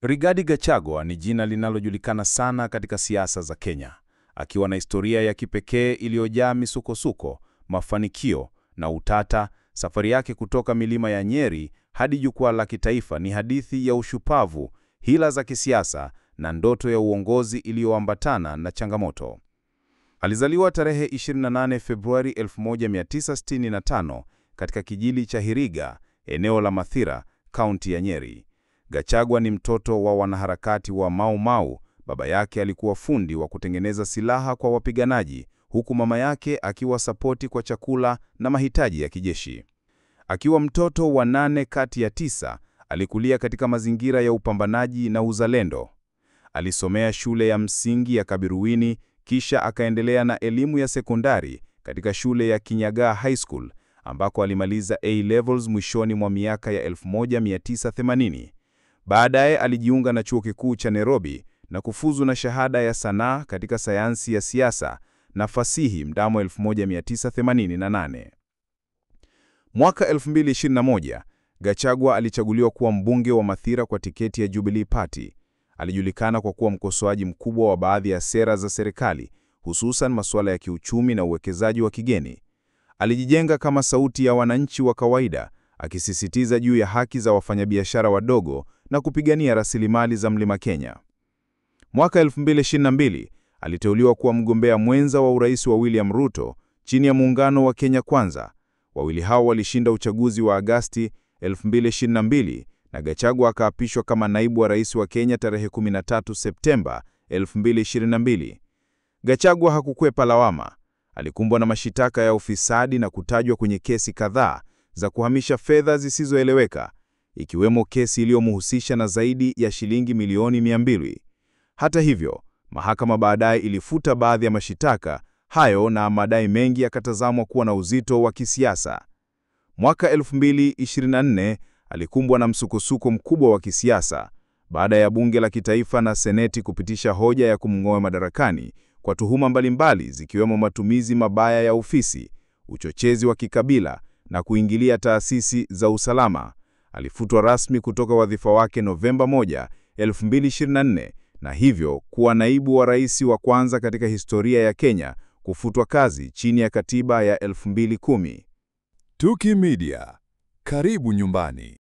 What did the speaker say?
Rigathi Gachagua ni jina linalojulikana sana katika siasa za Kenya, akiwa na historia ya kipekee iliyojaa misukosuko, mafanikio na utata. Safari yake kutoka milima ya Nyeri hadi jukwaa la kitaifa ni hadithi ya ushupavu, hila za kisiasa na ndoto ya uongozi iliyoambatana na changamoto. Alizaliwa tarehe 28 Februari 1965 katika kijiji cha Hiriga, eneo la Mathira, kaunti ya Nyeri. Gachagua ni mtoto wa wanaharakati wa Mau Mau. Baba yake alikuwa fundi wa kutengeneza silaha kwa wapiganaji, huku mama yake akiwa sapoti kwa chakula na mahitaji ya kijeshi. Akiwa mtoto wa 8 kati ya 9, alikulia katika mazingira ya upambanaji na uzalendo. Alisomea shule ya msingi ya Kabiruini, kisha akaendelea na elimu ya sekondari katika shule ya Kinyagaa High School ambako alimaliza A levels mwishoni mwa miaka ya 1980. Baadaye alijiunga na Chuo Kikuu cha Nairobi na kufuzu na shahada ya sanaa katika sayansi ya siasa na fasihi mnamo 1988. Mwaka 2021, Gachagua alichaguliwa kuwa mbunge wa Mathira kwa tiketi ya Jubilee Party. Alijulikana kwa kuwa mkosoaji mkubwa wa baadhi ya sera za serikali, hususan masuala ya kiuchumi na uwekezaji wa kigeni. Alijijenga kama sauti ya wananchi wa kawaida, akisisitiza juu ya haki za wafanyabiashara wadogo na kupigania rasilimali za Mlima Kenya. Mwaka 2022, aliteuliwa kuwa mgombea mwenza wa urais wa William Ruto chini ya muungano wa Kenya Kwanza. Wawili hao walishinda uchaguzi wa Agasti 2022 na Gachagua akaapishwa kama naibu wa rais wa Kenya tarehe 13 Septemba 2022. Gachagua hakukwepa lawama. Alikumbwa na mashitaka ya ufisadi na kutajwa kwenye kesi kadhaa za kuhamisha fedha zisizoeleweka, ikiwemo kesi iliyomhusisha na zaidi ya shilingi milioni 200. Hata hivyo, mahakama baadaye ilifuta baadhi ya mashitaka hayo na madai mengi yakatazamwa kuwa na uzito wa kisiasa. Mwaka 2024 alikumbwa na msukosuko mkubwa wa kisiasa baada ya bunge la kitaifa na seneti kupitisha hoja ya kumng'oa madarakani kwa tuhuma mbalimbali zikiwemo matumizi mabaya ya ofisi, uchochezi wa kikabila na kuingilia taasisi za usalama. Alifutwa rasmi kutoka wadhifa wake Novemba 1, 2024 na hivyo kuwa naibu wa rais wa kwanza katika historia ya Kenya kufutwa kazi chini ya katiba ya 2010. Tuki Media, karibu nyumbani.